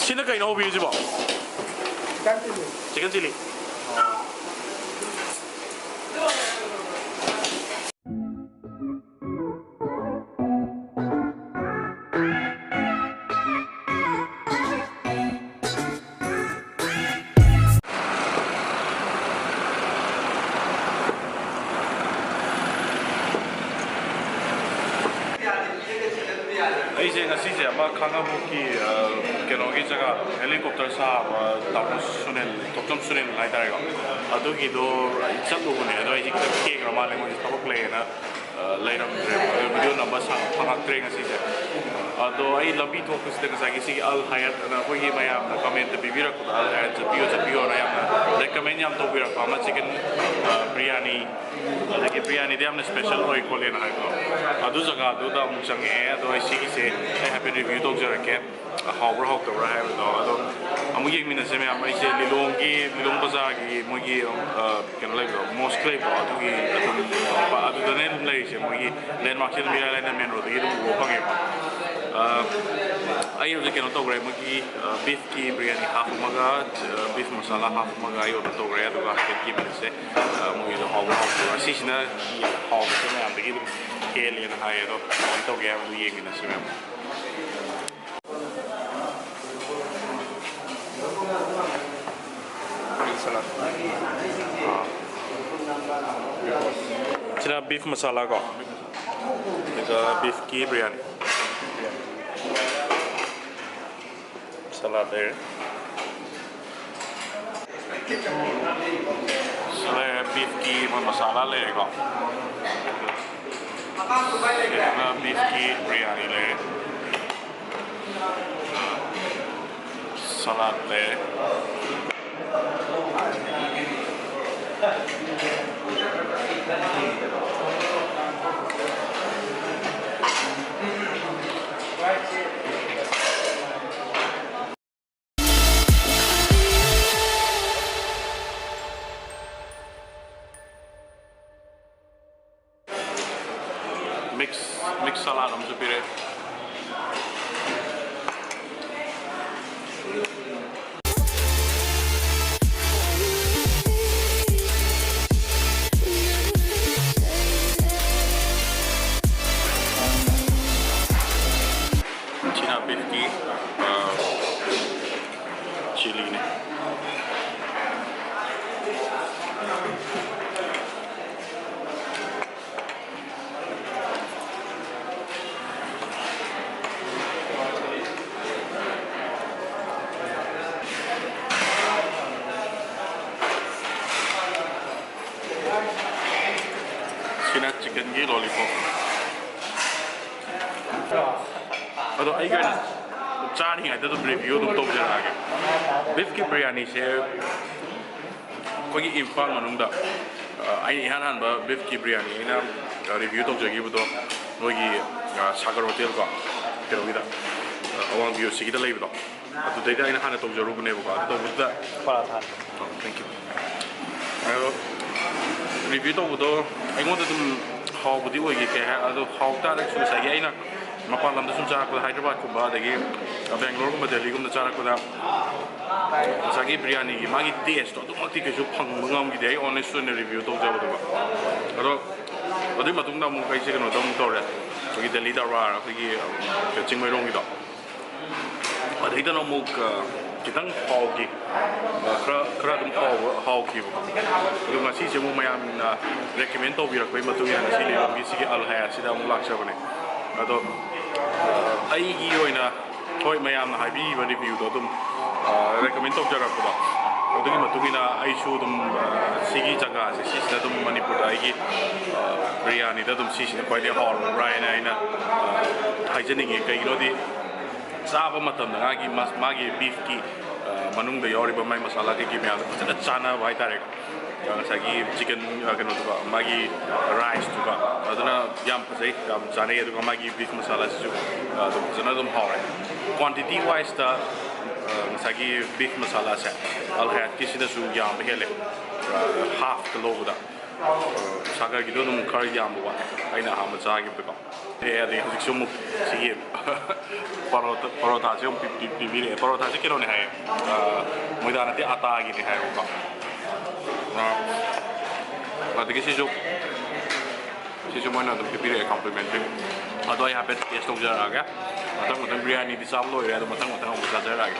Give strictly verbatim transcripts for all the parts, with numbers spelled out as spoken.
ꯁꯤꯅ ꯀꯩꯅꯣ ꯍꯧꯕꯤꯔꯤꯁꯤꯕꯣ? Chicken chilli. ꯑꯩꯁꯦ ꯉꯁꯤꯁꯦ ꯑꯃ ꯈꯥꯡꯉꯕꯣꯛꯀꯤ, ꯑ, ꯀꯩꯅꯣꯒꯤ ꯖꯒꯥꯗꯣ, ꯍꯦꯂꯤꯀꯣꯞꯇꯔ ꯁꯥꯕ ꯇꯥꯃꯣ ꯁꯨꯅꯤꯜ, ꯇꯣꯞꯆꯝ ꯁꯨꯅꯤꯜ ꯍꯥꯏꯇꯥꯔꯦꯀꯣ, ꯑꯗꯨꯒꯤꯗꯣ ꯆꯠꯂꯨꯕꯅꯦ꯫ ꯑꯗꯣ ꯑꯩꯁꯦ ꯈꯤꯇꯪ ꯊꯦꯡꯈ꯭ꯔ ꯃꯥꯜꯂꯦ, ꯃꯣꯏꯁꯦ ꯊꯕꯛ ꯂꯩꯌꯦꯅ, ꯑ, ꯂꯩꯔꯝꯗ꯭ꯔꯦꯕ꯫ ꯑꯗꯣ ꯚꯤꯗꯤꯑꯣ ꯅꯝꯕ ꯁꯪ-, ꯐꯪꯉꯛꯇ꯭ꯔꯦ ꯉꯁꯤꯁꯦ꯫ ꯑꯗꯣ ꯑꯩ ꯂꯝꯕꯤ ꯊꯣꯛꯄꯁꯤꯗ ꯉꯁꯥꯏꯒꯤ ꯁꯤꯒꯤ ꯑꯜ ꯍꯌꯥꯠ ꯑꯅ ꯑꯩꯈꯣꯏꯒꯤ ꯃꯌꯥꯝꯅ ꯀꯃꯦꯟꯇ ꯄꯤꯕꯤꯔꯛꯄꯗꯣ, ꯑꯜ ꯍꯌꯥꯠ ꯆꯠꯄꯤꯌꯣ, ꯆꯠꯄꯤꯌꯣꯅ ꯌꯥꯝꯅ ꯔꯦꯀꯃꯦꯟ ꯌꯥꯝ ꯇꯧꯕꯤꯔꯛꯄ ꯑꯃ, ꯆꯤꯀꯟ, ꯑ, ꯕꯤꯔꯌꯥꯅꯤ, ꯑꯗꯒꯤ ꯕꯤꯔꯌꯥꯅꯤꯗꯤ ꯌꯥꯝꯅ ꯁ꯭ꯄꯦꯁꯦꯜ ꯑꯣꯏ ꯈꯣꯠꯂꯦꯅ ꯍꯥꯏꯕꯗꯣ, ꯑꯗꯨ ꯖꯒꯥꯗꯨꯗ ꯑꯃꯨꯛ ꯆꯪꯉꯛꯑꯦ꯫ ꯑꯗꯣ ꯑꯩ ꯁꯤꯒꯤꯁꯦ ꯑꯩ ꯍꯥꯏꯐꯦꯠ ꯔꯤꯚ꯭ꯌꯨ ꯇꯧꯖꯔꯛꯀꯦ, ꯍꯥꯎꯕ꯭ꯔꯥ ꯍꯥꯎꯇꯕ꯭ꯔꯥ ꯍꯥꯏꯕꯗꯣ꯫ ꯑꯗꯣ ꯑꯃꯨꯛ ꯌꯦꯡꯃꯤꯟꯅꯁꯦ ꯃꯌꯥꯝ꯫ ꯑꯩꯁꯦ ꯂꯤꯂꯣꯡꯒꯤ, ꯂꯤꯂꯣꯡ ꯕꯖꯥꯔꯒꯤ ꯃꯣꯏꯒꯤ, ꯑ, ꯀꯩꯅꯣ ꯂꯩꯕꯗꯣ, ꯃꯣꯁꯛ ꯂꯩꯕꯗꯣ, ꯑꯗꯨꯒꯤ ꯑꯗꯨꯝ, ꯑꯗꯨꯗꯅꯦ ꯑꯗꯨꯝ ꯂꯩꯔꯤꯁꯦ꯫ ꯃꯣꯏꯒꯤ ꯂꯦꯟꯃꯥꯔꯛꯁꯦ ꯑꯗꯨꯝ ꯏꯔꯥꯏ ꯂꯥꯏꯅ ꯃꯦꯟ ꯔꯣꯗꯇꯒꯤ ꯑꯗꯨꯝ ꯎꯕ ꯐꯪꯉꯦꯕ꯫ ꯑ, ꯑꯩ ꯍꯧꯖꯤꯛ ꯀꯩꯅꯣ ꯇꯧꯈ꯭ꯔꯦ, ꯃꯣꯏꯒꯤ, ꯑ, ꯕꯤꯐꯀꯤ ꯕꯤꯔꯌꯥꯅꯤ ꯍꯥꯐ ꯑꯃꯒ, ꯑ, ꯕꯤꯐ ꯃꯁꯥꯂꯥ ꯍꯥꯐ ꯑꯃꯒ ꯑꯩ ꯑꯣꯔꯗꯔ ꯇꯧꯈ꯭ꯔꯦ꯫ ꯑꯗꯨꯒ ꯍꯥꯏꯐꯦꯠ ꯌꯦꯡꯃꯤꯟꯅꯁꯦ, ꯑ, ꯃꯣꯏꯒꯤꯗꯣ ꯍꯥꯎꯕ꯭ꯔꯥ ꯍꯥꯎꯇꯕ꯭ꯔꯥ꯫ ꯁꯤꯁꯤꯅ ꯍꯥꯎꯕꯁꯦ ꯃꯌꯥꯝꯗꯒꯤ ꯑꯗꯨꯝ ꯍꯦꯜꯂꯦꯅ ꯍꯥꯏꯌꯦ꯫ ꯑꯗꯣ ꯀꯃꯥꯏꯅ ꯇꯧꯒꯦ ꯍꯥꯏꯕꯗꯨ ꯌꯦꯡꯃꯤꯟꯅꯁꯦ ꯃꯌꯥꯝ꯫ ꯁꯤꯅ ꯕꯤꯐ ꯃꯁꯥꯂꯥ ꯀꯣ, ꯑꯗꯨꯒ ꯕꯤꯐꯀꯤ ꯕꯤꯔꯌꯥꯅꯤ꯫ ꯁꯂꯥꯗ ꯂꯩꯔꯦ꯫ ꯁꯤ ꯂꯩꯔꯦ, ꯕꯤꯐꯀꯤ ꯃꯣꯏ ꯃꯁꯥꯂꯥ ꯂꯩꯔꯦꯀꯣ꯫ ꯁꯤꯗꯅ ꯕꯤꯐꯀꯤ ꯕꯤꯔꯌꯥꯅꯤ ꯂꯩꯔꯦ꯫ ꯁꯂꯥꯗ ꯂꯩꯔꯦ꯫ ꯃꯤꯛꯁ, ꯃꯤꯛꯁ ꯁꯂꯥꯗ ꯑꯃꯁꯨ ꯄꯤꯔꯛꯑꯦ꯫ ꯁꯤꯅ ꯕꯤꯐꯀꯤ, ꯑ, ꯆꯤꯂꯤꯅꯦ꯫ ꯁꯤꯅ ꯆꯤꯛꯀꯟꯒꯤ ꯂꯣꯂꯤꯄꯣꯞ꯫ ꯑꯗꯣ ꯑꯩꯒꯤ ꯑꯣꯏꯅ ꯆꯥꯔꯤꯉꯩꯗ ꯑꯗꯨꯝ ꯔꯤꯚ꯭ꯌꯨ ꯑꯗꯨꯝ ꯇꯧꯖꯔꯛꯑꯒꯦ꯫ ꯕꯤꯐꯀꯤ ꯕꯤꯔꯌꯥꯅꯤꯁꯦ ꯑꯩꯈꯣꯏꯒꯤ ꯏꯝꯐꯥꯜ ꯃꯅꯨꯡꯗ, ꯑ, ꯑꯩꯅ ꯏꯍꯥꯟ ꯍꯥꯟꯕ ꯕꯤꯐꯀꯤ ꯕꯤꯔꯌꯥꯅꯤ ꯑꯩꯅ, ꯑ, ꯔꯤꯚ꯭ꯌꯨ ꯇꯧꯖꯈꯤꯕꯗꯣ ꯅꯣꯏꯒꯤ, ꯑ, ꯁꯥꯒꯔ ꯍꯣꯇꯦꯜ ꯀꯣ, ꯀꯩꯅꯣꯒꯤꯗ, ꯑ, ꯑꯋꯥꯡ ꯕꯤ ꯑꯣ ꯁꯤꯒꯤꯗ ꯂꯩꯕꯗꯣ, ꯑꯗꯨꯗꯩꯗ ꯑꯩꯅ ꯍꯥꯟꯅ ꯇꯧꯖꯔꯨꯕꯅꯦꯕꯀꯣ꯫ ꯑꯗꯨ ꯇꯧꯕꯗꯨꯗ ꯄꯔꯥꯊꯥ꯫ ꯑꯣ, thank you꯫ ꯑꯗꯣ ꯔꯤꯚ꯭ꯌꯨ ꯇꯧꯕꯗꯣ ꯑꯩꯉꯣꯟꯗ ꯑꯗꯨꯝ ꯍꯥꯎꯕꯗꯤ ꯑꯣꯏꯈꯤ꯫ ꯀꯩ ꯍꯥꯏ, ꯑꯗꯣ ꯍꯥꯎ ꯇꯥꯔꯒꯁꯨ ꯉꯁꯥꯏꯒꯤ ꯑꯩꯅ ꯃꯄꯥꯟ ꯂꯝꯗ ꯁꯨꯝ ꯆꯥꯔꯛꯄꯗ, ꯍꯥꯏꯗ꯭ꯔꯕꯥꯗꯀꯨꯝꯕ ꯑꯗꯒꯤ ꯕꯦꯡꯒ꯭ꯂꯣꯔꯒꯨꯝꯕ, ꯗꯦꯜꯂꯤꯒꯨꯝꯕ ꯆꯥꯔꯛꯄꯗ ꯉꯁꯥꯏꯒꯤ ꯕꯤꯔꯌꯥꯅꯤꯒꯤ ꯃꯥꯒꯤ ꯇꯦꯁꯇꯣ ꯑꯗꯨꯃꯛꯇꯤ ꯀꯩꯁꯨ ꯐꯪꯕ ꯉꯝꯈꯤꯗꯦ꯫ ꯑꯩ ꯑꯣꯅꯦꯁ ꯑꯣꯏꯅ ꯔꯤꯚ꯭ꯌꯨ ꯇꯧꯖꯕꯗꯨꯀꯣ꯫ ꯑꯗꯣ ꯑꯗꯨꯒꯤ ꯃꯇꯨꯡꯗ ꯑꯃꯨꯛ ꯑꯩꯁꯦ ꯀꯩꯅꯣꯗ ꯑꯃꯨꯛ ꯇꯧꯔꯦ, ꯑꯩꯈꯣꯏꯒꯤ ꯗꯦꯜꯂꯤ ꯗꯔꯕꯥꯔ, ꯑꯩꯈꯣꯏꯒꯤ, ꯑ, ꯆꯤꯡꯃꯩꯔꯣꯡꯒꯤꯗꯣ꯫ ꯑꯗꯩꯗꯅ ꯑꯃꯨꯛ, ꯑ, ꯈꯤꯇꯪ ꯍꯥꯎꯈꯤ꯫ ꯑ, ꯈꯔ, ꯈꯔ ꯑꯗꯨꯝ ꯍꯥꯎꯕ, ꯍꯥꯎꯈꯤꯕꯀꯣ꯫ ꯑꯗꯣ ꯉꯁꯤꯁꯦ ꯑꯃꯨꯛ ꯃꯌꯥꯝꯅ ꯔꯦꯀꯃꯦꯟ ꯇꯧꯕꯤꯔꯛꯄꯒꯤ ꯃꯇꯨꯡ ꯏꯟꯅ ꯉꯁꯤ ꯂꯤꯂꯣꯡꯒꯤ ꯁꯤꯒꯤ ꯑꯜ ꯍꯌꯥꯠꯁꯤꯗ ꯑꯃꯨꯛ ꯂꯥꯛꯆꯕꯅꯦ꯫ ꯑꯗꯣ, ꯑ, ꯑꯩꯒꯤ ꯑꯣꯏꯅ, ꯍꯣꯏ, ꯃꯌꯥꯝꯅ ꯍꯥꯏꯕꯤꯔꯤꯕ ꯔꯤꯚ꯭ꯌꯨꯗꯣ ꯑꯗꯨꯝ, ꯑ, ꯔꯦꯀꯃꯦꯟ ꯇꯧꯖꯔꯛꯄꯗꯣ, ꯑꯗꯨꯒꯤ ꯃꯇꯨꯡ ꯏꯟꯅ ꯑꯩꯁꯨ ꯑꯗꯨꯝ, ꯑ, ꯁꯤꯒꯤ ꯖꯒꯥꯁꯦ, ꯁꯤꯁꯤꯗ ꯑꯗꯨꯝ ꯃꯅꯤꯄꯨꯔꯗ ꯑꯩꯒꯤ, ꯑ, ꯕꯤꯔꯌꯥꯅꯤꯗ ꯑꯗꯨꯝ ꯁꯤꯁꯤꯅ ꯈ꯭ꯋꯥꯏꯗꯒꯤ ꯍꯥꯎꯔꯕ꯭ꯔꯥ ꯍꯥꯏꯅ ꯑꯩꯅ, ꯑ, ꯍꯥꯏꯖꯅꯤꯡꯉꯤ꯫ ꯀꯩꯒꯤꯅꯣꯗꯤ ꯆꯥꯕ ꯃꯇꯝꯗ ꯃꯥꯒꯤ ꯃꯁ-, ꯃꯥꯒꯤ ꯕꯤꯐꯀꯤ, ꯑ, ꯃꯅꯨꯡꯗ ꯌꯥꯎꯔꯤꯕ ꯃꯥꯏ ꯃꯁꯥꯂꯥ ꯀꯩꯀꯩ ꯃꯌꯥꯝꯗꯣ ꯐꯖꯅ ꯆꯥꯟꯅꯕ ꯍꯥꯏꯇꯥꯔꯦ꯫ ꯑ, ꯉꯁꯥꯏꯒꯤ ꯆꯤꯀꯟ, ꯑ, ꯀꯩꯅꯣꯗꯨꯒ, ꯃꯥꯒꯤ ꯔꯥꯏꯁꯇꯨꯒ, ꯑꯗꯨꯅ ꯌꯥꯝ ꯐꯖꯩ, ꯌꯥꯝ ꯆꯥꯅꯩ꯫ ꯑꯗꯨꯒ ꯃꯥꯒꯤ ꯕꯤꯐ ꯃꯁꯥꯂꯥꯁꯤꯁꯨ, ꯑ, ꯑꯗꯨꯝ ꯐꯖꯅ ꯑꯗꯨꯝ ꯍꯥꯎꯔꯦ꯫ ꯀ꯭ꯋꯥꯟꯇꯤꯇꯤ ꯋꯥꯏꯁꯇ, ꯑ, ꯉꯁꯥꯏꯒꯤ ꯕꯤꯐ ꯃꯁꯥꯂꯥꯁꯦ ꯑꯜ ꯍꯌꯥꯠꯀꯤꯁꯤꯅꯁꯨ ꯌꯥꯝꯕ ꯍꯦꯜꯂꯦ, ꯑ, ꯍꯥꯐꯇ ꯂꯧꯕꯗ꯫ ꯁꯥꯒꯔꯒꯤꯗꯣ ꯑꯗꯨꯝ ꯈꯔ ꯌꯥꯝꯕ ꯋꯥꯠꯂꯦ, ꯑꯩꯅ ꯑꯍꯥꯟꯕ ꯆꯥꯈꯤꯕꯗꯀꯣ꯫ ꯑꯦ, ꯑꯗꯩ ꯍꯧꯖꯤꯛꯁꯨ ꯑꯃꯨꯛ ꯁꯤꯒꯤ ꯄꯔꯣꯊꯥ, ꯄꯔꯣꯊꯥꯁꯦ ꯑꯃꯨꯛ ꯄꯤ-, ꯄꯤ-, ꯄꯤꯕꯤꯔꯛꯑꯦ꯫ ꯄꯔꯣꯊꯥꯁꯦ ꯀꯩꯅꯣꯅꯦ ꯍꯥꯏꯌꯦ, ꯑ, ꯃꯣꯏꯗꯥ ꯅꯠꯇꯦ, ꯑꯇꯥꯒꯤꯅꯦ ꯍꯥꯏꯌꯦꯕꯀꯣ꯫ ꯑ, ꯑꯗꯒꯤ ꯁꯤꯁꯨ, ꯁꯤꯁꯨ ꯃꯣꯏꯅ ꯑꯗꯨꯝ ꯄꯤꯕꯤꯔꯛꯑꯦ, complimentary꯫ ꯑꯗꯣ ꯑꯩ ꯍꯥꯏꯐꯦꯠ taste ꯇꯧꯖꯔꯛꯑꯒꯦ꯫ ꯃꯊꯪ ꯃꯊꯪ ꯕꯤꯔꯌꯥꯅꯤꯗꯤ ꯆꯥꯕ ꯂꯣꯏꯔꯦ, ꯑꯗꯣ ꯃꯊꯪ ꯃꯊꯪ ꯑꯃꯨꯛ ꯆꯥꯖꯔꯛꯑꯒꯦ꯫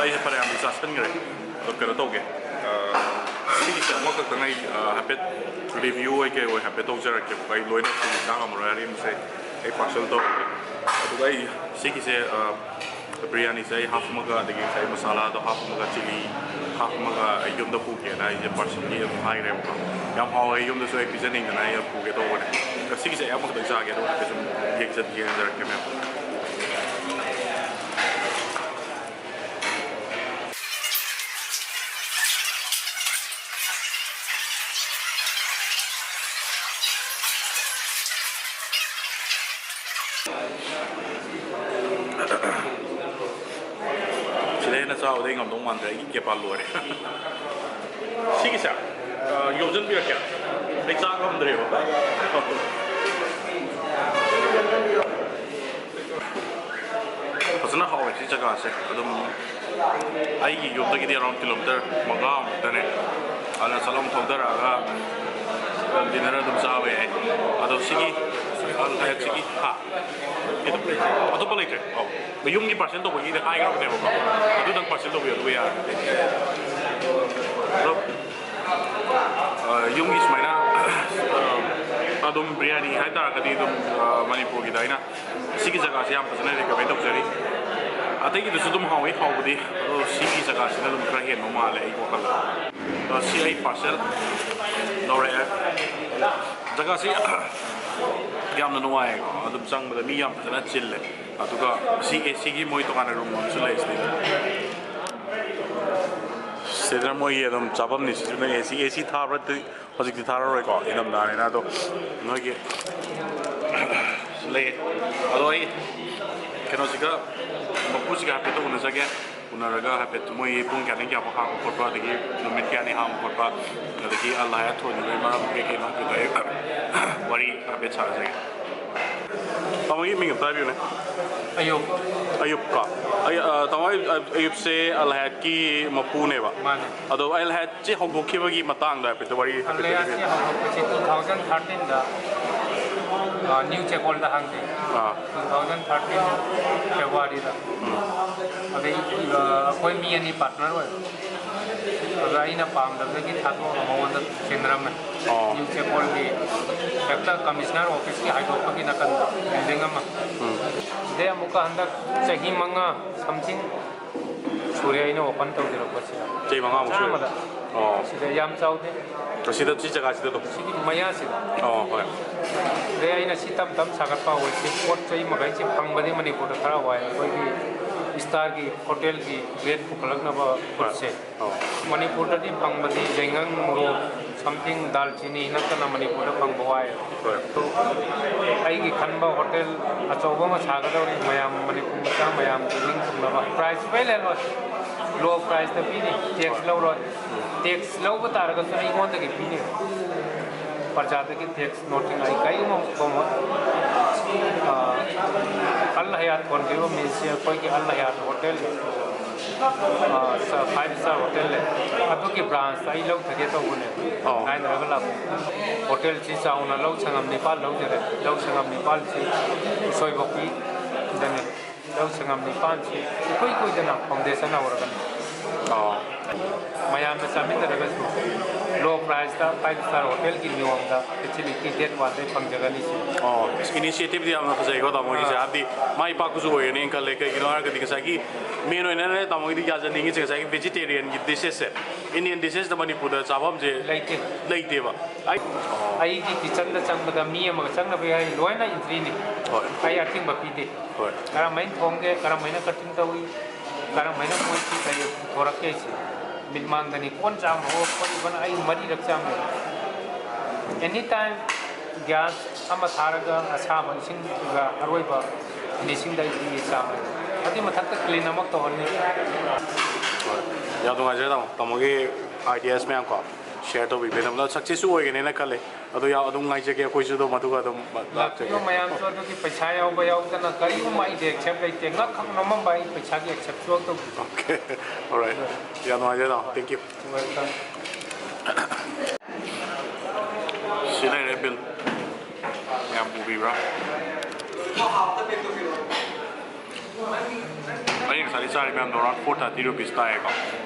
ꯑꯩꯁꯦ ꯐꯅꯌꯥꯝꯗꯤ ꯆꯥꯁꯤꯟꯈ꯭ꯔꯦ꯫ ꯑꯗꯣ ꯀꯩꯅꯣ ꯇꯧꯒꯦ, ꯑ, ꯁꯤꯒꯤꯁꯦ ꯑꯃꯈꯛꯇꯪ ꯑꯩ, ꯑ, ꯍꯥꯏꯐꯦꯠ review ꯑꯣꯏ ꯀꯩ ꯑꯣꯏ ꯍꯥꯏꯐꯦꯠ ꯇꯧꯖꯔꯛꯀꯦꯕꯀꯣ꯫ ꯑꯩ ꯂꯣꯏꯅ ꯆꯥ ꯉꯝꯃꯔꯣꯏ, ꯑꯔꯦꯝꯕꯁꯦ ꯑꯩ parcel ꯇꯧꯔꯒꯦ꯫ ꯑꯗꯨꯒ ꯑꯩ ꯁꯤꯒꯤꯁꯦ, ꯑ, ꯕꯤꯔꯌꯥꯅꯤꯁꯦ ꯑꯩ ꯍꯥꯞꯄꯝꯃꯒ, ꯑꯗꯒꯤ ꯉꯁꯥꯏ ꯃꯁꯥꯂꯥꯗꯣ ꯍꯥꯞꯄꯝꯃꯒ, ꯆꯤꯂꯤ ꯍꯥꯞꯄꯝꯃꯒ ꯑꯩ ꯌꯨꯝꯗ ꯄꯨꯒꯦꯅ ꯑꯩꯁꯦ parcelꯒꯤ ꯑꯗꯨꯝ ꯍꯥꯏꯈ꯭ꯔꯦꯕꯀꯣ꯫ ꯌꯥꯝ ꯍꯥꯎꯋꯦ, ꯌꯨꯝꯗꯁꯨ ꯑꯩ ꯄꯤꯖꯅꯤꯡꯗꯅ ꯑꯩ ꯄꯨꯒꯦ ꯇꯧꯕꯅꯦ꯫ ꯑꯗꯣ ꯁꯤꯒꯤꯁꯦ ꯑꯩ ꯑꯃꯈꯛꯇꯪ ꯆꯥꯒꯦ, ꯑꯗꯨꯒ ꯍꯥꯏꯐꯦꯠ ꯁꯨꯝ ꯌꯦꯡꯖ-, ꯌꯦꯡꯖꯔꯛꯀꯦ ꯃꯌꯥꯝ꯫ ꯁꯤꯗ ꯍꯦꯟꯅ ꯆꯥꯕꯗ ꯑꯩ ꯉꯝꯗꯧ ꯃꯥꯟꯗ꯭ꯔꯦ, ꯑꯩꯒꯤ ꯀꯦꯄꯥ ꯂꯣꯏꯔꯦ꯫ ꯁꯤꯒꯤꯁꯦ, ꯑ, ꯌꯣꯝꯁꯤꯟꯕꯤꯔꯛꯀꯦ, ꯑꯩ ꯆꯥ ꯉꯝꯗ꯭ꯔꯦꯕ꯫ ꯐꯖꯅ ꯍꯥꯎꯋꯦ ꯁꯤ ꯖꯒꯥꯁꯦ꯫ ꯑꯗꯨꯝ ꯑꯩꯒꯤ ꯌꯨꯝꯗꯒꯤꯗꯤ around kilometre ꯃꯉꯥꯃꯨꯛꯇꯅꯦ꯫ ꯑꯗꯨꯅ ꯆꯠꯂꯝ ꯊꯧꯗꯔꯛꯑꯒ dinner ꯑꯗꯨꯝ ꯆꯥꯕ ꯌꯥꯏ꯫ ꯑꯗꯣ ꯁꯤꯒꯤ, ꯁꯤꯒꯤ, ꯍꯥ? ꯑꯇꯣꯞꯄ ꯂꯩꯇ꯭ꯔꯦ꯫ ꯑꯧ꯫ ꯌꯨꯝꯒꯤ parcel ꯇꯧꯕꯒꯤꯗꯤ ꯍꯥꯏꯈ꯭ꯔꯕꯅꯦꯕꯀꯣ꯫ ꯑꯗꯨꯗꯪ parcel ꯇꯧꯕꯤꯌꯣ, ꯑꯗꯨꯒ ꯌꯥꯔꯦ꯫ ꯑꯗꯣ, ꯑ, ꯌꯨꯝꯒꯤ ꯁꯨꯃꯥꯏꯅ, ꯑ, ꯑꯗꯨꯝ ꯕꯤꯔꯌꯥꯅꯤ ꯍꯥꯏꯇꯥꯔꯒꯗꯤ ꯑꯗꯨꯝ, ꯑ, ꯃꯅꯤꯄꯨꯔꯒꯤꯗ ꯑꯩꯅ ꯁꯤꯒꯤ ꯖꯒꯥꯁꯦ ꯌꯥꯝ ꯐꯖꯅ recommend ꯇꯧꯖꯔꯤ꯫ ꯑꯇꯩꯒꯤꯗꯨꯁꯨ ꯑꯗꯨꯝ ꯍꯥꯎꯋꯤ, ꯍꯥꯎꯕꯗꯤ, ꯑꯗꯣ ꯁꯤꯒꯤ ꯖꯒꯥꯁꯤꯅ ꯑꯗꯨꯝ ꯈꯔ ꯍꯦꯟꯕ ꯃꯥꯜꯂꯦ ꯑꯩꯒꯤ ꯋꯥꯈꯜꯗ꯫ ꯑ, ꯁꯤ ꯑꯩ parcel ꯂꯧꯔꯛꯑꯦ꯫ ꯖꯒꯥꯁꯤ ꯌꯥꯝꯅ ꯅꯨꯡꯉꯥꯏꯌꯦꯀꯣ, ꯑꯗꯨꯝ ꯆꯪꯕꯗ ꯃꯤ ꯌꯥꯝ ꯐꯖꯅ ꯆꯤꯜꯂꯦ꯫ ꯑꯗꯨꯒ ꯁꯤ AC ꯒꯤ ꯃꯣꯏ ꯇꯣꯉꯥꯟꯅ room ꯑꯃꯁꯨ ꯂꯩ ꯁꯤꯗꯩꯗ꯫ ꯁꯤꯗꯅ ꯃꯣꯏꯒꯤ ꯑꯗꯨꯝ ꯆꯥꯐꯝꯅꯤ꯫ ꯁꯤꯁꯨ ꯅꯣꯏ AC, AC ꯊꯥꯕ꯭ꯔꯥ? ꯍꯧꯖꯤꯛꯇꯤ ꯊꯥꯔꯔꯣꯏꯀꯣ, ꯏꯪꯊꯝꯊꯥꯅꯤꯅ꯫ ꯑꯗꯣ ꯅꯣꯏꯒꯤ ꯂꯩ꯫ ꯑꯗꯣ ꯑꯩ ꯀꯩꯅꯣꯁꯤꯒ, ꯃꯄꯨꯁꯤꯒ ꯍꯥꯏꯐꯦꯠꯇ ꯎꯅꯖꯒꯦ꯫ ꯎꯅꯔꯒ ꯍꯥꯏꯐꯦꯠ ꯃꯣꯏ ꯄꯨꯡ ꯀꯌꯥꯗꯒꯤ ꯀꯌꯥꯐꯥꯎ ꯍꯥꯡꯕ ꯈꯣꯠꯄ, ꯑꯗꯒꯤ ꯅꯨꯃꯤꯠ ꯀꯌꯥꯅꯤ ꯍꯥꯡꯕ ꯈꯣꯠꯄ, ꯑꯗꯒꯤ ꯑꯜ ꯍꯌꯥꯠ ꯊꯣꯟꯕꯒꯤ ꯃꯔꯝ ꯀꯩ ꯀꯩꯅꯣ ꯍꯥꯏꯕꯗꯣ ꯑꯩ ꯋꯥꯔꯤ ꯍꯥꯏꯐꯦꯠ ꯁꯥꯟꯅꯖꯒꯦ꯫ ꯇꯥꯃꯣꯒꯤ ꯃꯤꯡ ꯑꯝꯇ ꯍꯥꯏꯕꯤꯌꯨꯅꯦ꯫ ꯑꯌꯨꯞ꯫ ꯑꯌꯨꯞꯀꯣ? ꯑꯩ, ꯑ, ꯇꯥꯃꯣ, ꯑꯩ, ꯑ, ꯑꯌꯨꯞꯁꯦ ꯑꯜ ꯍꯌꯥꯠꯀꯤ ꯃꯄꯨꯅꯦꯕ꯫ ꯃꯥꯅꯦ꯫ ꯑꯗꯣ ꯑꯜ ꯍꯌꯥꯠꯁꯦ ꯍꯧꯗꯣꯛꯈꯤꯕꯒꯤ ꯃꯇꯥꯡꯗ ꯍꯥꯏꯐꯦꯠꯇ ꯋꯥꯔꯤ ꯍꯥꯏꯐꯦꯠꯇ ꯑꯜ ꯍꯌꯥꯠꯁꯦ ꯍꯥꯏꯕꯤꯌꯨ꯫ ꯍꯧꯗꯣꯛꯄꯁꯦ two thousand thirteen ꯗ, ꯑ, ꯅ꯭ꯌꯨ ꯆꯦꯀꯣꯜꯗ ꯍꯥꯡꯖꯩ꯫ ꯑꯥ꯫ Two thousand thirteen February ꯗ꯫ ꯎꯝ꯫ ꯑꯗꯩ, ꯑ, ꯑꯩꯈꯣꯏ ꯃꯤ ꯑꯅꯤ partner ꯑꯣꯏꯕ꯫ ꯑꯗ ꯑꯩꯅ ꯄꯥꯝꯗꯕꯗꯒꯤ ꯊꯥꯗꯣꯛꯑꯒ ꯃꯉꯣꯟꯗ ꯁꯤꯟꯅꯔꯝꯃꯦ꯫ ꯑꯣ꯫ ꯅ꯭ꯌꯨ ꯆꯦꯀꯣꯜꯒꯤ ꯍꯦꯛꯇ commissioner office ꯀꯤ ꯍꯥꯏꯗꯣꯛꯄꯒꯤ ꯅꯥꯀꯟꯗ building ꯑꯃ꯫ ꯎꯝ꯫ ꯁꯤꯗꯩ ꯑꯃꯨꯛꯀ ꯍꯟꯗꯛ ꯆꯍꯤ ꯃꯉꯥ something ꯁꯨꯔꯦ ꯑꯩꯅ open ꯇꯧꯖꯔꯛꯄꯁꯤꯗ꯫ ꯆꯍꯤ ꯃꯉꯥꯃꯨꯛ ꯁꯨꯔꯦ? ꯆꯥꯝꯃꯗ꯫ ꯑꯣ꯫ ꯁꯤꯗ ꯌꯥꯝ ꯆꯥꯎꯗꯦ꯫ ꯑꯁꯤꯗ, ꯁꯤ ꯖꯒꯥꯁꯤꯗ ꯑꯗꯨꯝ? ꯁꯤꯒꯤ ꯃꯌꯥꯁꯤꯗ꯫ ꯑꯣ, ꯍꯣꯏ꯫ ꯑꯗꯩ ꯑꯩꯅ ꯁꯤ ꯇꯞ ꯇꯞ ꯁꯥꯒꯠꯄ ꯍꯧꯔꯦ꯫ ꯁꯤ ꯄꯣꯠ ꯆꯩ ꯃꯈꯩꯁꯤ ꯐꯪꯕꯗꯤ ꯃꯅꯤꯄꯨꯔꯗ ꯈꯔ ꯋꯥꯏ꯫ ꯑꯩꯈꯣꯏꯒꯤ star ꯒꯤ hotel ꯒꯤ rate ꯄꯨꯈꯠꯂꯛꯅꯕ ꯍꯣꯏ꯫ ꯄꯣꯠꯁꯦ꯫ ꯑꯣ꯫ ꯃꯅꯤꯄꯨꯔꯗꯗꯤ ꯐꯪꯕꯗꯤ ꯌꯥꯏꯉꯪ, ꯃꯣꯔꯣꯛ, something, ꯗꯥꯜꯆꯤꯅꯤ ꯅꯠꯇꯅ ꯃꯅꯤꯄꯨꯔꯗ ꯐꯪꯕ ꯋꯥꯏ꯫ ꯍꯣꯏ꯫ ꯑꯩꯒꯤ ꯈꯟꯕ hotel ꯑꯆꯧꯕ ꯑꯃ ꯁꯥꯒꯗꯧꯔꯤ, ꯃꯌꯥꯝ, ꯃꯅꯤꯄꯨꯔ ꯃꯆꯥ ꯃꯌꯥꯝ ꯄꯨꯛꯅꯤꯡ ꯊꯨꯡꯅꯕ꯫ Price ꯁꯨꯡꯂꯩ ꯂꯩꯔꯣꯏ, low price ꯇ ꯄꯤꯅꯤ, tax ꯍꯣꯏ꯫ ꯂꯧꯔꯣꯏ꯫ ꯎꯝ꯫ Tax ꯂꯧꯕ ꯇꯥꯔꯒꯁꯨ ꯑꯩꯉꯣꯟꯗꯒꯤ ꯄꯤꯅꯤ꯫ ꯄ꯭ꯔꯖꯥꯗꯒꯤ tax ꯅꯣꯠꯇꯤꯡ ꯑꯩ ꯀꯔꯤꯒꯨꯝꯕ ꯈꯣꯝꯃꯣꯏ꯫ ꯑ, ꯑꯜ ꯍꯌꯥꯠ ꯊꯣꯟꯈꯤꯕ ꯃꯤꯁꯦ ꯑꯩꯈꯣꯏꯒꯤ ꯑꯜ ꯍꯌꯥꯠ hotel ꯑꯥ, ꯁ-, five star hotel ꯂꯩ꯫ ꯑꯗꯨꯒꯤ branch ꯑꯩ ꯂꯧꯊꯒꯦ ꯇꯧꯕꯅꯦ꯫ ꯑꯣ꯫ ꯉꯥꯏꯅꯔꯒ ꯂꯥꯛꯄ꯫ Hotel ꯁꯤ ꯆꯥꯎꯅ ꯂꯧ ꯁꯪꯉꯝ ꯅꯤꯄꯥꯜ ꯂꯧꯖꯔꯦ꯫ ꯂꯧ ꯁꯪꯉꯝ ꯅꯤꯄꯥꯜꯁꯤ ꯎꯁꯣꯏ ꯐꯥꯎꯕꯤꯗꯅꯦ꯫ ꯂꯧ ꯁꯪꯉꯝ ꯅꯤꯄꯥꯜꯁꯤ ꯏꯀꯨꯏ ꯀꯨꯏꯗꯅ foundation ꯍꯧꯔꯒꯅꯤ꯫ ꯑꯣ꯫ ꯃꯌꯥꯝꯅ ꯆꯥꯃꯤꯟꯅꯔꯒꯁꯨ low price ꯇ five star hotel ꯒꯤ ꯅꯤꯌꯣꯝꯗ facility date one ꯗꯩ ꯐꯪꯖꯒꯅꯤ ꯁꯤꯅꯤ꯫ ꯑꯣ, initiative ꯗꯤ ꯌꯥꯝꯅ ꯐꯖꯩꯀꯣ ꯇꯥꯃꯣꯒꯤꯁꯦ꯫ ꯑꯥ꯫ ꯍꯥꯏꯕꯗꯤ ꯃꯥꯏ ꯄꯥꯛꯄꯁꯨ ꯑꯣꯏꯒꯅꯤꯅ ꯈꯜꯂꯦ꯫ ꯀꯩꯒꯤꯅꯣ ꯍꯥꯏꯔꯒꯗꯤ ꯉꯁꯥꯏꯒꯤ main ꯑꯣꯏꯅ ꯇꯥꯃꯣꯒꯤꯗꯤ ꯌꯥꯖꯅꯤꯡꯉꯤꯁꯦ ꯉꯁꯥꯏꯒꯤ vegetarian ꯒꯤ dishes ꯁꯦ꯫ Indian dishes ꯇ ꯃꯅꯤꯄꯨꯔꯗ ꯆꯥꯐꯝꯁꯦ ꯂꯩꯇꯦ꯫ ꯂꯩꯇꯦꯕ꯫ ꯑꯩ ꯑꯣ꯫ ꯑꯩꯒꯤ kitchen ꯗ ꯆꯪꯕꯗ ꯃꯤ ꯑꯃꯒ ꯆꯪꯅꯕ ꯌꯥꯏ, ꯂꯣꯏꯅ entry ꯅꯤ꯫ ꯍꯣꯏ꯫ ꯑꯩ ꯑꯊꯤꯡꯕ ꯄꯤꯗꯦ꯫ ꯍꯣꯏ꯫ ꯀꯔꯝꯍꯥꯏꯅ ꯊꯣꯡꯒꯦ, ꯀꯔꯝꯍꯥꯏꯅ cutting ꯇꯧꯏ, ꯀꯔꯝꯍꯥꯏꯅ ꯃꯣꯏꯁꯤ ꯀꯔꯤ ꯄꯨꯊꯣꯔꯛꯀꯦ ꯁꯤ꯫ ꯃꯤꯠꯃꯥꯡꯗꯅꯤ ꯀꯣꯟ ꯆꯥꯝꯕ ꯍꯧꯔꯛꯄ even ꯑꯩ ꯃꯔꯤꯔꯛ ꯆꯥꯝꯃꯦ꯫ Any time gas ꯑꯃ ꯊꯥꯔꯒ ꯑꯁꯥꯕ ꯏꯁꯤꯡꯒ ꯑꯔꯣꯏꯕ finishing ꯗ ꯑꯩ ꯆꯥꯝꯃꯦ꯫ ꯑꯗꯨꯏ ꯃꯊꯛꯇ clean ꯑꯃ ꯇꯧꯍꯟꯅꯤ꯫ ꯍꯣꯏ꯫ ꯌꯥꯝ ꯅꯨꯡꯉꯥꯏꯖꯔꯦ ꯇꯥꯃꯣ, ꯇꯥꯃꯣꯒꯤ ideas ꯃꯌꯥꯝ ꯀꯣ share ꯇꯧꯕꯤꯕꯩꯗꯃꯛꯇ꯫ Success ꯁꯨ ꯑꯣꯏꯒꯅꯦꯅ ꯈꯜꯂꯦ꯫ ꯑꯗꯨ ꯌꯥꯝ ꯑꯗꯨꯝ ꯉꯥꯏꯖꯒꯦ, ꯑꯩꯈꯣꯏꯁꯨ ꯑꯗꯨꯝ ꯑꯗꯨꯒ ꯑꯗꯨꯝ ꯂꯥꯛꯆꯒꯦ꯫ ꯂꯥꯛꯄꯤꯌꯣ ꯃꯌꯥꯝꯁꯨ, ꯑꯗꯨꯒꯤ ꯄꯩꯁꯥ ꯌꯥꯎꯕ ꯌꯥꯎꯗꯅ ꯀꯔꯤꯒꯨꯝꯕ ꯑꯩꯗꯤ accept ꯂꯩꯇꯦ꯫ ꯉꯛꯈꯛ ꯅꯣꯝꯃꯝꯕ ꯑꯩ ꯄꯩꯁꯥꯒꯤ accept ꯁꯨꯡꯇꯧ ꯇꯧꯗꯦ꯫ Okay, alright꯫ ꯌꯥꯝ ꯅꯨꯡꯉꯥꯏꯖꯔꯦ ꯇꯥꯃꯣ꯫ Thank you꯫ Welcome꯫ ꯁꯤ ꯂꯩꯔꯦ bill꯫ ꯃꯌꯥꯝ ꯎꯕꯤꯕ꯭ꯔꯥ? ꯑꯩ ꯉꯁꯥꯏꯗꯤ ꯆꯥꯔꯤ ꯃꯌꯥꯝꯗꯣ around four thirty rupees ꯇꯥꯏꯌꯦꯀꯣ꯫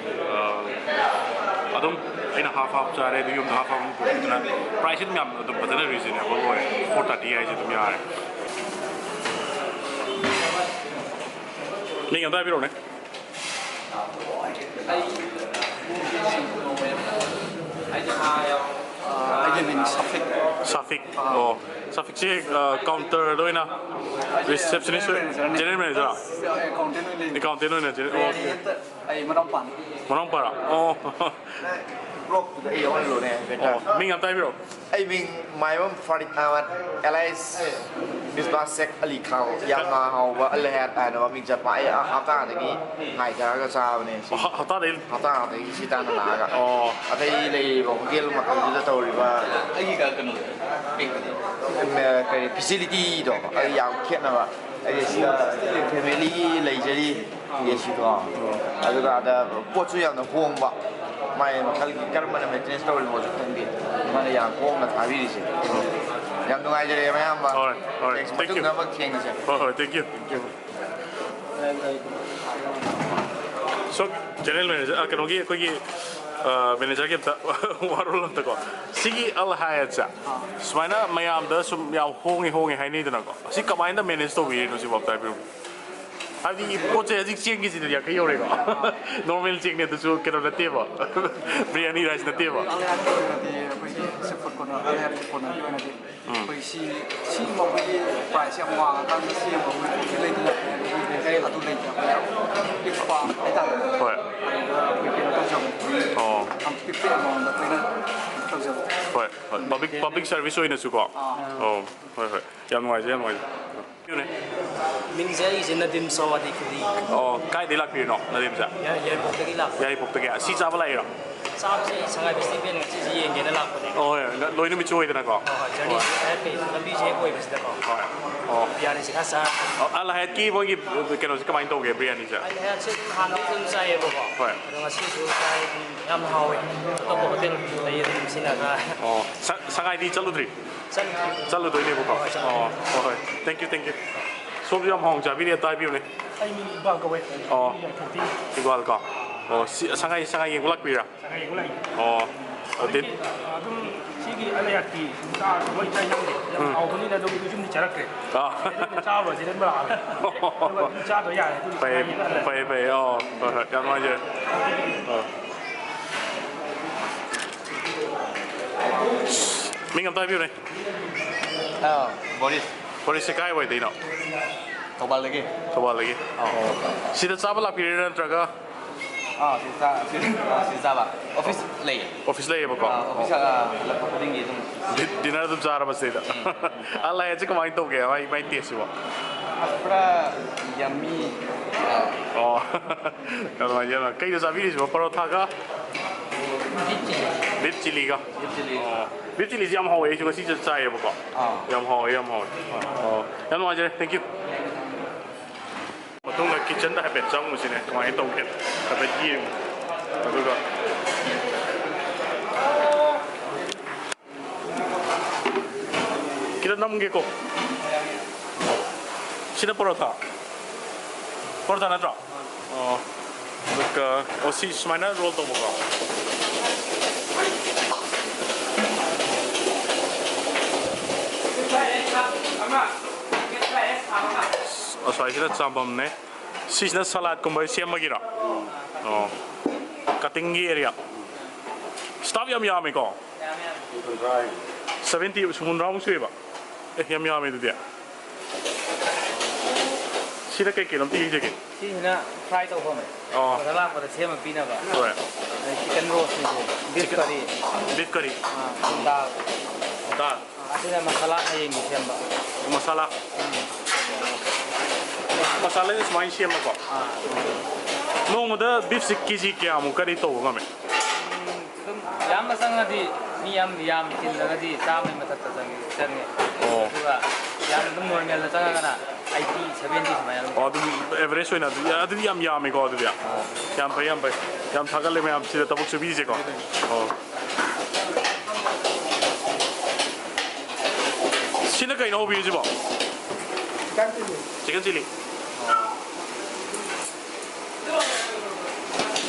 ꯑ, ꯑꯗꯨꯝ ꯑꯩꯅ half half ꯆꯥꯔꯦ, ꯑꯗꯨ ꯌꯨꯝꯗ half half ꯑꯃꯨꯛ ꯄꯨꯔꯛꯇꯅ price ꯁꯤ ꯑꯗꯨꯝ ꯌꯥꯝ ꯑꯗꯨꯝ ꯐꯖꯅ reasonable ꯑꯣꯏ꯫ Four thirty ꯍꯥꯏꯁꯦ ꯑꯗꯨꯝ ꯌꯥꯔꯦ꯫ ꯃꯤꯡ ꯑꯝꯇ ꯍꯥꯏꯕꯤꯔꯛꯎꯅꯦ꯫ ꯑꯩꯒꯤ ꯃꯤꯡ ꯁꯐꯤꯛ꯫ ꯁꯐꯤꯛ꯫ ꯑꯣ, ꯁꯐꯤꯛꯁꯦ, ꯑ, counter ꯗ ꯑꯣꯏꯅ receptionist ꯑꯣꯏ-, general manager? General manager꯫ Accountant ꯑꯣꯏꯅ ꯂꯩ꯫ Accountant ꯑꯣꯏꯅ general, okay꯫ ꯑꯩ ꯃꯅꯥꯎꯄꯥꯅꯤ꯫ ꯃꯅꯥꯎꯄꯥꯔꯣ? ꯑꯣ꯫ Vlog ꯇꯨꯗ ꯑꯩ ꯌꯥꯎꯍꯜꯂꯣꯅꯦ ꯍꯥꯏꯐꯦꯠꯇ꯫ ꯑꯣ, ꯃꯤꯡ ꯑꯝꯇ ꯍꯥꯏꯕꯤꯔꯛꯑꯣ꯫ ꯑꯩ ꯃꯤꯡ ꯃꯥꯏꯕꯝ ꯐꯔꯤꯗ ꯑꯍꯃꯗ alias ꯃꯤꯁꯕꯥ ꯁꯦꯈ ꯑꯂꯤ ꯈꯥꯟ, ꯌꯥꯝꯅ ꯍꯥꯎꯕ ꯑꯜ ꯍꯌꯥꯠ ꯍꯥꯏꯅ ꯃꯃꯤꯡ ꯆꯠꯄ꯫ ꯑꯩ ꯍꯞꯇꯥꯗꯒꯤ ꯉꯥꯏꯊꯔꯒ ꯆꯥꯕꯅꯦ ꯁꯤ꯫ ꯑꯣ, ꯍ-, ꯍꯞꯇꯥꯗꯒꯤ? ꯍꯞꯇꯥꯗꯒꯤ ꯁꯤ ꯇꯥꯟꯅ ꯂꯥꯛꯑꯒ꯫ ꯑꯣ꯫ ꯑꯇꯩ ꯂꯩꯔꯤꯕ ꯍꯣꯇꯦꯜ ꯃꯈꯩꯗꯨꯗ ꯇꯧꯔꯤꯕ ꯑꯩꯒꯤ ꯀ-, ꯀꯩꯅꯣ, ꯀꯩ-, ꯀꯔꯤ facility ꯗꯣ ꯑꯩ ꯌꯥꯝ ꯈꯦꯠꯅꯕ꯫ ꯑꯩ ꯁꯤꯗ family ꯂꯩꯖꯔꯤ꯫ ꯑꯦ ꯁꯤꯗꯣ꯫ ꯑꯗꯨꯒ ꯑꯗ ꯄꯣꯠꯁꯨ ꯌꯥꯝꯅ ꯍꯣꯡꯕ꯫ ꯃꯥꯏ ꯃꯈꯜꯒꯤ ꯀꯔꯝꯕꯅ ꯃꯦꯟꯇꯦꯅꯦꯟꯁ ꯇꯧꯔꯤꯅꯣꯁꯨ ꯈꯪꯗꯦ꯫ ꯃꯥꯅ ꯌꯥꯝ ꯍꯣꯡꯅ ꯊꯥꯕꯤꯔꯤꯁꯦ꯫ ꯌꯥꯝ ꯅꯨꯡꯉꯥꯏꯖꯔꯦ ꯃꯌꯥꯝꯕ꯫ All right, all right. Thanks. Thank you. ꯃꯇꯨꯡꯗ ꯑꯃꯨꯛ ꯊꯦꯡꯅꯁꯦ꯫ ꯍꯣꯏ, ꯍꯣꯏ, thank you. So, general manager, uh, ꯀꯩꯅꯣꯒꯤ ꯑꯩꯈꯣꯏꯒꯤ, ꯑ, ꯃꯦꯅꯦꯖꯔꯒꯤ ꯑꯝꯇ ꯋꯥꯔꯣꯜ ꯑꯝꯇꯀꯣ꯫ ꯁꯤꯒꯤ ꯑꯜ ꯍꯥꯌꯠꯁꯦ ꯁꯨꯃꯥꯏꯅ ꯃꯌꯥꯝꯗ ꯁꯨꯝ ꯌꯥꯝ ꯍꯣꯡꯉꯦ, ꯍꯣꯡꯉꯦ ꯍꯥꯏꯅꯩꯗꯅꯀꯣ꯫ ꯁꯤ ꯀꯃꯥꯏꯅ ꯃꯦꯅꯦꯖ ꯇꯧꯕꯤꯔꯤꯅꯣ ꯁꯤꯕꯣ ꯑꯝꯇ ꯍꯥꯏꯕꯤꯔꯝꯃꯨ꯫ ꯍꯥꯏꯕꯗꯤ ꯄꯣꯠꯁꯦ ꯍꯧꯖꯤꯛ ꯆꯦꯡꯒꯤꯁꯤꯗꯤ ꯌꯥꯡꯈꯩ ꯌꯧꯔꯦꯀꯣ꯫ ꯅꯣꯔꯃꯦꯜ ꯆꯦꯡꯅꯦ ꯑꯗꯨꯁꯨ, ꯀꯩꯅꯣ ꯅꯠꯇꯦꯕ꯫ ꯕꯤꯔꯌꯥꯅꯤ ꯔꯥꯏꯁ ꯅꯠꯇꯦꯕ꯫ ꯑꯜ ꯍꯥꯌꯠꯀꯤ ꯑꯣꯏꯅꯗꯤ ꯑꯩꯈꯣꯏꯒꯤ ꯁꯤ ꯐꯨꯗ ꯀꯣꯔꯅꯔ, ꯑꯜ ꯍꯥꯌꯠꯀꯤ ꯀꯣꯔꯅꯔꯒꯤ ꯑꯣꯏꯅꯗꯤ ꯎꯝ꯫ ꯑꯩꯈꯣꯏ ꯁꯤ, ꯁꯤ ꯃꯈꯣꯏꯒꯤ ꯄ꯭ꯔꯥꯏꯁ ꯌꯥꯝ ꯋꯥꯡꯉꯀꯥꯟꯗ ꯁꯤ ꯑꯃ ꯑꯩꯈꯣꯏ ꯂꯩꯗꯅ ꯑꯗꯨ ꯂꯩꯇꯕ ꯌꯥꯝ ꯄꯤꯛꯄ ꯍꯥꯏꯇꯥꯔꯦ꯫ ꯍꯣꯏ꯫ ꯑꯗꯨꯗ ꯑꯩꯈꯣꯏ ꯀꯩꯅꯣ ꯇꯧꯖꯕ꯫ ꯑꯣ꯫ ꯌꯥꯝ ꯄꯤꯛꯄ ꯑꯦꯃꯥꯎꯟꯗ ꯑꯩꯈꯣꯏꯅ ꯇꯧꯖꯕ꯫ ꯍꯣꯏ, ꯍꯣꯏ꯫ ꯄꯕ꯭ꯂꯤꯛ, ꯄꯕ꯭ꯂꯤꯛ ꯁꯔꯚꯤꯁ ꯑꯣꯏꯅꯁꯨꯀꯣ꯫ ꯑꯥ꯫ ꯑꯣ, ꯍꯣꯏ, ꯍꯣꯏ꯫ ꯌꯥꯝ ꯅꯨꯡꯉꯥꯏꯖꯩ, ꯌꯥꯝ ꯅꯨꯡꯉꯥꯏꯖꯩ꯫ ꯃꯤꯡꯁꯦ ꯑꯩꯒꯤꯁꯦ ꯅꯗꯤꯝ ꯁꯋꯥꯗꯤ ꯈꯨꯂꯤ꯫ ꯑꯣ, ꯀꯥꯏꯗꯩ ꯂꯥꯛꯄꯤꯔꯤꯅꯣ, ꯅꯗꯤꯝꯁꯦ? ꯌꯥ-, ꯌꯥꯏꯔꯤꯄꯣꯛꯇꯒꯤ ꯂꯥꯛꯄ꯫ ꯌꯥꯏꯔꯤꯄꯣꯛꯇꯒꯤ꯫ ꯑꯁꯤ ꯆꯥꯕ ꯂꯥꯛꯏꯔꯣ? ꯆꯥꯕꯁꯦ ꯑꯩ ꯁꯉꯥꯏ ꯐꯦꯁꯇꯤꯚꯦꯜ ꯉꯁꯤꯁꯦ ꯌꯦꯡꯒꯦꯅ ꯂꯥꯛꯄꯅꯦ꯫ ꯑꯣ, ꯍꯣꯏ, ꯂ-, ꯂꯣꯏ ꯅꯨꯃꯤꯠꯁꯨ ꯑꯣꯏꯗꯅꯀꯣ꯫ ꯍꯣꯏ, ꯍꯣꯏ, ꯖꯔꯅꯤꯁꯦ ꯍꯣꯏ꯫ ꯍꯥꯏꯐꯦꯠ ꯂꯝꯕꯤꯁꯦ ꯍꯦꯛ ꯑꯣꯏꯕꯁꯤꯗꯀꯣ꯫ ꯍꯣꯏ꯫ ꯑꯣ꯫ ꯕꯤꯔꯌꯥꯅꯤꯁꯦ ꯈꯔ ꯆꯥꯔ ꯑꯣ, ꯑꯜ ꯍꯌꯥꯠꯀꯤ ꯃꯣꯏꯒꯤ ꯀꯩꯅꯣꯁꯦ ꯀꯃꯥꯏꯅ ꯇꯧꯒꯦ, ꯕꯤꯔꯌꯥꯅꯤꯁꯦ? ꯑꯜ ꯍꯌꯥꯠꯁꯦ ꯑꯗꯨꯝ ꯍꯥꯟꯅꯗꯒꯤ ꯑꯗꯨꯝ ꯆꯥꯏꯌꯦꯕꯀꯣ꯫ ꯍꯣꯏ꯫ ꯑꯗꯣ ꯉꯁꯤꯁꯨ ꯆꯥꯏ, ꯑꯗꯨꯝ ꯌꯥꯝ ꯍꯥꯎꯋꯦ꯫ ꯑꯇꯣꯞꯄ ꯍꯣꯇꯦꯜ ꯂꯩ ꯑꯗꯨꯝ ꯁꯤꯅ ꯈꯔ꯫ ꯑꯣ, ꯁ-, ꯁꯉꯥꯏꯗꯤ ꯆꯠꯂꯨꯗ꯭ꯔꯤ? ꯆꯠꯂꯨꯗ꯭ꯔꯤ꯫ ꯆꯠꯂꯨꯗꯣꯏꯅꯦꯕꯀꯣ? ꯍꯣꯏ, ꯆꯠꯂꯨꯗ꯭ꯔꯤ꯫ ꯑꯣ, ꯍꯣꯏ, ꯍꯣꯏ꯫ Thank you, thank you꯫ ꯁꯣꯝꯁꯨ ꯌꯥꯝ ꯍꯥꯎꯅ ꯆꯥꯕꯤꯔꯦ, ꯑꯝꯇ ꯍꯥꯏꯕꯤꯌꯨꯅꯦ꯫ ꯑꯩ ꯃꯤꯡ ꯏꯛꯕꯥꯜ ꯀꯧꯋꯦ꯫ ꯑꯣ꯫ ꯌꯥꯏꯐꯕꯤ꯫ ꯏꯛꯕꯥꯜ ꯀꯣ? ꯑꯣ, ꯁꯤ ꯁꯉꯥꯏ, ꯁꯉꯥꯏ ꯌꯦꯡꯕ ꯂꯥꯛꯄꯤꯔꯥ? ꯁꯉꯥꯏ ꯌꯦꯡꯕ ꯂꯥꯛꯏ꯫ ꯑꯣ꯫ ꯑꯗꯨꯗꯤ ꯍꯧꯖꯤꯛꯀꯤ, ꯑꯗꯨꯝ ꯁꯤꯒꯤ ꯑꯜ ꯍꯌꯥꯠꯀꯤ ꯆꯥ ꯃꯣꯏ ꯆꯥꯛ ꯏꯟꯁꯥꯡꯁꯦ ꯌꯥꯝ ꯎꯝ꯫ ꯍꯥꯎꯕꯅꯤꯅ ꯑꯗꯨꯝ ꯌꯨꯝꯗꯤ ꯆꯥꯔꯛꯇ꯭ꯔꯦ꯫ ꯑꯥ꯫ ꯑꯗꯨꯝ ꯆꯥꯔꯨꯔꯁꯤꯅ ꯑꯗꯨꯝ ꯂꯥꯛꯑꯕꯅꯦ꯫ ꯑꯗꯨꯒ ꯑꯗꯨꯝ ꯆꯥꯗꯕ ꯌꯥꯔꯦ꯫ ꯑꯗꯨꯝ ꯐꯩ, ꯆꯥꯔꯒꯦꯅ ꯍꯜꯂꯦ꯫ ꯐꯩ, ꯐꯩ꯫ ꯑꯣ, ꯍꯣꯏ, ꯍꯣꯏ꯫ ꯌꯥꯝ ꯅꯨꯡꯉꯥꯏꯖꯔꯦ꯫ ꯑꯣ꯫ ꯃꯤꯡ ꯑꯝꯇ ꯍꯥꯏꯕꯤꯌꯨꯅꯦ꯫ ꯑꯥ, ꯕꯣꯔꯤꯁ꯫ ꯕꯣꯔꯤꯁꯁꯦ ꯀꯥꯏ ꯋꯥꯏꯗꯩꯅꯣ? ꯊꯧꯕꯥꯜꯗꯒꯤ꯫ ꯊꯧꯕꯥꯜꯗꯒꯤ? ꯑꯥ꯫ ꯑꯣ꯫ ꯁꯤꯗ ꯆꯥꯕ ꯂꯥꯛꯄꯤꯔꯤꯔꯥ ꯅꯠꯇ꯭ꯔꯒ? ꯑꯥ, ꯁꯤ ꯆꯥ-, ꯁꯤ, ꯑꯥ, ꯁꯤ ꯆꯥꯕ꯫ ꯑꯣꯐꯤꯁ ꯂꯩꯌꯦ꯫ ꯑꯣꯐꯤꯁ ꯂꯩꯌꯦꯕꯀꯣ? ꯑꯥ, ꯑꯣꯐꯤꯁ, ꯑꯥ, ꯍꯜꯂꯛꯄ ꯈꯨꯗꯤꯡꯒꯤ ꯑꯗꯨꯝ꯫ ꯗꯤ-, ꯗꯤꯅꯔ ꯑꯗꯨꯝ ꯆꯥꯔꯕ ꯁꯤꯗꯩꯗ? ꯎꯝ꯫ ꯑꯜ ꯍꯌꯥꯠꯁꯦ ꯀꯃꯥꯏꯅ ꯇꯧꯒꯦ? ꯃꯥꯏ, ꯃꯥꯏ ꯇꯦꯁꯁꯤꯕꯣ? ꯑꯁ, ꯄꯨꯔꯥ ꯌꯝꯃꯤ꯫ ꯑꯣ꯫ ꯌꯥꯝ ꯅꯨꯡꯉꯥꯏꯖꯩ, ꯌꯥꯝ ꯅꯨꯡꯉꯥꯏ-, ꯀꯩꯅꯣ ꯆꯥꯕꯤꯔꯤꯁꯤꯕꯣ? ꯄꯔꯣꯊꯥꯒ? Beef chilli. ꯕꯤꯐ ꯆꯤꯂꯤꯒ? Beef chilli. ꯑꯣ꯫ ꯕꯤꯐ ꯆꯤꯂꯤꯁꯤ ꯌꯥꯝ ꯍꯥꯎꯋꯦ, ꯑꯩꯁꯨ ꯉꯁꯤ ꯆꯥꯏꯌꯦꯕꯀꯣ꯫ ꯑꯥ꯫ ꯌꯥꯝ ꯍꯥꯎꯋꯦ, ꯌꯥꯝ ꯍꯥꯎꯋꯦ꯫ ꯑꯣ, ꯌꯥꯝ ꯅꯨꯡꯉꯥꯏꯖꯔꯦ, thank you꯫ ꯅꯨꯡꯅ ꯀꯤꯠꯆꯟꯗ ꯍꯥꯏꯐꯦꯠ ꯆꯪꯉꯨꯁꯤꯅꯦ, ꯀꯃꯥꯏꯅ ꯇꯧꯒꯦ ꯍꯥꯏꯐꯦꯠ ꯌꯦꯡꯉꯨ꯫ ꯑꯗꯨꯒ ꯈꯤꯇ ꯅꯝꯒꯦꯀꯣ꯫ ꯁꯤꯅ ꯄꯔꯣꯊꯥ, ꯄꯔꯣꯊꯥ ꯅꯠꯇ꯭ꯔꯣ? ꯑꯣ, ꯑꯗꯨꯒ, ꯑꯣ, ꯁꯤ ꯁꯨꯃꯥꯏꯅ ꯔꯣꯜ ꯇꯧꯕꯀꯣ꯫ ꯑꯁ꯭ꯋꯥꯏꯁꯤꯅ ꯆꯥꯐꯝꯅꯦ꯫ ꯁꯤꯁꯤꯅ ꯁꯂꯥꯠꯀꯨꯝꯕ ꯁꯦꯝꯕꯒꯤꯔꯣ? ꯑꯣ, ꯀꯇꯤꯡꯒꯤ ꯑꯦꯔꯤꯌꯥ꯫ ꯁ꯭ꯇꯥꯐ ꯌꯥꯝ ꯌꯥꯝꯃꯤꯀꯣ꯫ ꯁꯚꯦꯟꯇꯤ, ꯍꯨꯝꯐꯨꯇꯔꯥꯃꯨꯛ ꯁꯨꯏꯕ꯫ ꯑꯦ, ꯌꯥꯝ ꯌꯥꯝꯃꯦ ꯑꯗꯨꯗꯤ꯫ ꯁꯤꯅ ꯀꯩ ꯀꯩꯅꯣ ꯑꯝꯇ ꯌꯦꯡꯖꯒꯦ꯫ ꯁꯤꯁꯤꯅ ꯐ꯭ꯔꯥꯏ ꯇꯧꯐꯝ꯫ ꯑꯣ꯫ ꯑꯣꯔꯗꯔ ꯂꯥꯛꯄꯗ ꯁꯦꯝꯃ ꯄꯤꯅꯕ꯫ ꯍꯣꯏ꯫ ꯑꯗꯩ ꯆꯤꯀꯟ ꯔꯣꯁꯅꯤꯁꯦ, ꯕꯤꯐ ꯆꯤꯀꯟ ꯀꯔꯤ꯫ ꯕꯤꯐ ꯀꯔꯤ꯫ ꯑꯥ, ꯗꯥꯜ꯫ ꯗꯥꯜ꯫ ꯑꯥ, ꯑꯁꯤꯅ ꯃꯁꯥꯂꯥ ꯍꯌꯦꯡꯒꯤ ꯁꯦꯝꯕ꯫ ꯃꯁꯥꯂꯥ꯫ ꯎꯝ꯫ ꯃꯁꯥꯂꯥꯁꯦ ꯁꯨꯃꯥꯏꯅ ꯁꯦꯝꯕꯀꯣ꯫ ꯑꯥ꯫ ꯅꯣꯡꯃꯗ ꯕꯤꯐꯁꯤ ꯀꯦꯖꯤ ꯀꯌꯥꯃꯨꯛꯀꯗꯤ ꯇꯧꯕ ꯉꯝꯃꯤ? ꯎꯝ, ꯑꯗꯨꯝ ꯌꯥꯝꯅ ꯆꯪꯉꯗꯤ, ꯃꯤ ꯌꯥꯝ, ꯌꯥꯝ ꯆꯤꯜꯂꯒꯗꯤ ꯆꯥꯝꯃꯒꯤ ꯃꯊꯛꯇ ꯆꯪꯉꯤ, ꯆꯪꯉꯦ꯫ ꯑꯣ꯫ ꯑꯗꯨꯒ ꯌꯥꯝꯅ ꯑꯗꯨꯝ ꯅꯣꯔꯃꯦꯜꯗ ꯆꯪꯉꯒꯅ ꯑꯩꯠꯇꯤ, ꯁꯚꯦꯟꯇꯤ ꯁꯨꯃꯥꯏꯅ ꯑꯗꯨꯝ꯫ ꯑꯣ, ꯑꯗꯨꯝ ꯑꯦꯚꯔꯦꯖ ꯑꯣꯏꯅ ꯑꯗꯨꯗꯤ, ꯑꯗꯨꯗꯤ ꯌꯥꯝ ꯌꯥꯝꯃꯤꯀꯣ ꯑꯗꯨꯗꯤ꯫ ꯑꯥ꯫ ꯌꯥꯝ ꯐꯩ, ꯌꯥꯝ ꯐꯩ꯫ ꯌꯥꯝ ꯊꯥꯒꯠꯂꯦ ꯃꯌꯥꯝ ꯁꯤꯗ ꯊꯕꯛ ꯁꯨꯕꯤꯁꯦꯀꯣ꯫ ꯑꯣ꯫ ꯁꯤꯅ ꯀꯩꯅꯣ ꯍꯧꯕꯤꯔꯤꯁꯤꯕꯣ? Chicken chilli. Chicken chilli.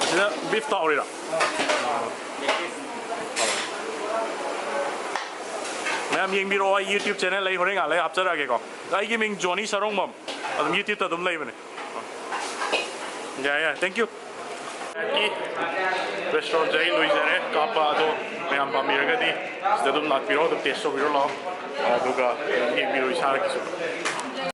ꯑꯁꯤꯅ ꯕꯤꯐ ꯇꯥꯎꯔꯤꯔꯣ? ꯃꯌꯥꯝ ꯌꯦꯡꯕꯤꯔꯛꯑꯣ, ꯑꯩ YouTube ꯆꯦꯅꯦꯜ ꯑꯩ ꯍꯣꯔꯦꯟ ꯉꯥꯏꯍꯥꯛ ꯂꯩ ꯍꯥꯞꯆꯔꯛꯑꯒꯦꯀꯣ꯫ ꯑꯩꯒꯤ ꯃꯤꯡ ꯖꯣꯅꯤ ꯁꯔꯣꯡꯕꯝ, ꯑꯗꯨꯝ YouTubeꯇ ꯑꯗꯨꯝ ꯂꯩꯕꯅꯦ꯫ ꯌꯥꯏ, ꯌꯥꯏ, thank you꯫ ꯔꯦꯁꯇꯨꯔꯦꯟꯁꯦ ꯑꯩ ꯂꯣꯏꯖꯔꯦ ꯀꯥꯞꯄ, ꯑꯗꯣ ꯃꯌꯥꯝ ꯄꯥꯝꯕꯤꯔꯒꯗꯤ ꯁꯤꯗ ꯑꯗꯨꯝ ꯂꯥꯛꯄꯤꯔꯣ, ꯑꯗꯨꯝ ꯇꯦꯁ ꯇꯧꯕꯤꯔꯣ ꯂꯥꯛꯑꯣ꯫ ꯑꯗꯨꯒ ꯑꯗꯨꯝ ꯌꯦꯡꯕꯤꯔꯣ ꯏꯁꯥꯒꯤꯁꯨ꯫